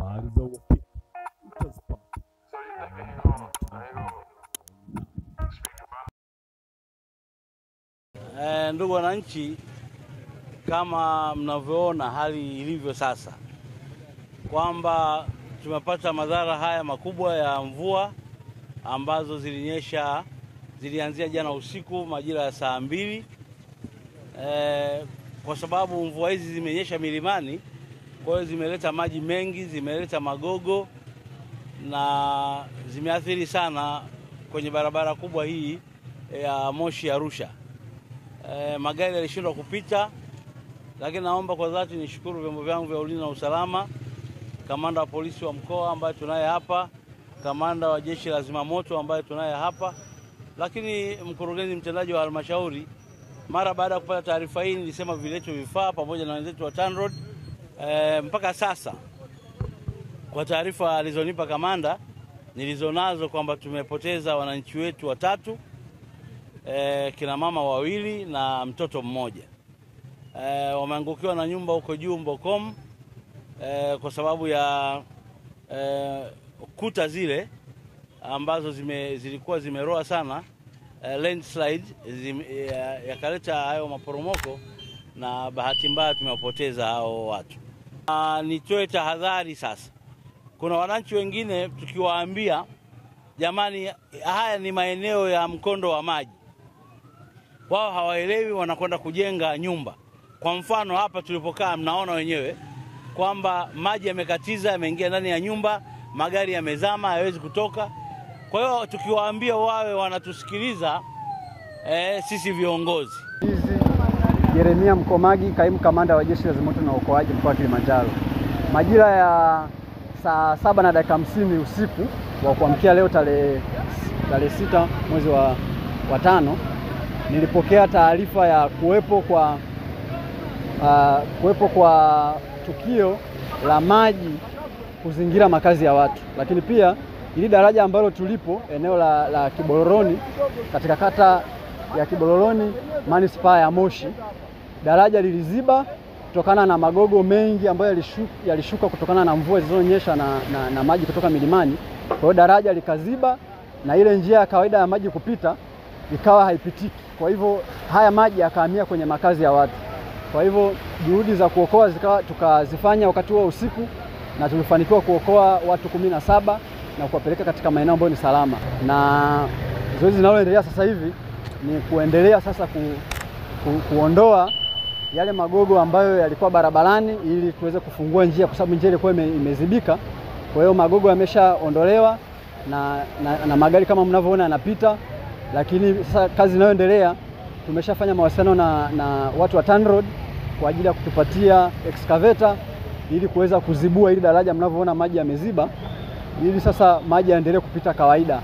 Habari za uhakika utazipata. Ndugu wananchi, kama mnavyoona hali ilivyo sasa kwamba tumepata madhara haya makubwa ya mvua ambazo zilinyesha, zilianzia jana usiku majira ya saa 2. Kwa sababu mvua hizi zimenyesha milimani, kwa hiyo zimeleta maji mengi, zimeleta magogo na zimeathiri sana kwenye barabara kubwa hii ya Moshi Arusha. Magari yalishindwa kupita, lakini naomba kwa dhati nishukuru vyombo vyangu vya ulinzi na usalama, kamanda wa polisi wa mkoa ambaye tunaye hapa, kamanda wa jeshi la zimamoto ambaye tunaye hapa, lakini mkurugenzi mtendaji wa halmashauri. Mara baada ya kupata taarifa hii nilisema viletwe vifaa pamoja na wenzetu wa TANROADS. Mpaka sasa kwa taarifa alizonipa kamanda nilizonazo kwamba tumepoteza wananchi wetu 3, kina mama 2 na mtoto mmoja. Wameangukiwa na nyumba huko juu Mbokom, kwa sababu ya kuta zile ambazo zilikuwa zimeroa sana, landslide yakaleta hayo maporomoko, na bahati mbaya tumewapoteza hao watu. Nitoe tahadhari sasa. Kuna wananchi wengine tukiwaambia jamani, haya ni maeneo ya mkondo wa maji, wao hawaelewi, wanakwenda kujenga nyumba. Kwa mfano hapa tulipokaa mnaona wenyewe kwamba maji yamekatiza, yameingia ndani ya nyumba, magari yamezama, hayawezi kutoka. Kwa hiyo tukiwaambia wawe wanatusikiliza sisi viongozi. Yeremia Mkomagi, kaimu kamanda wa jeshi la zimamoto na uokoaji mkoa wa Kilimanjaro. Majira ya saa 7:50 usiku wa kuamkia leo tarehe 6 mwezi wa 5, nilipokea taarifa ya kuwepo kwa tukio la maji kuzingira makazi ya watu. Lakini pia ili daraja ambalo tulipo eneo la Kibororoni katika kata ya Kibororoni manispaa ya Moshi, daraja liliziba kutokana na magogo mengi ambayo yalishuka kutokana na mvua zilizonyesha na maji kutoka milimani. Kwa hiyo daraja likaziba na ile njia ya kawaida ya maji kupita ikawa haipitiki. Kwa hivyo haya maji yakahamia kwenye makazi ya watu. Kwa hivyo juhudi za kuokoa zikawa tukazifanya wakati huo usiku, na tulifanikiwa kuokoa watu 17 na kuwapeleka katika maeneo ambayo ni salama. Na zoezi linaloendelea sasa hivi ni kuendelea sasa kuondoa yale magogo ambayo yalikuwa barabarani ili tuweze kufungua njia, kwa sababu njia ilikuwa imezibika. Kwa hiyo magogo yameshaondolewa na magari kama mnavyoona yanapita. Lakini sasa kazi inayoendelea, tumeshafanya mawasiliano na watu wa TANROADS kwa ajili ya kutupatia excavator ili kuweza kuzibua ili daraja mnavyoona maji yameziba, ili sasa maji yaendelee kupita kawaida.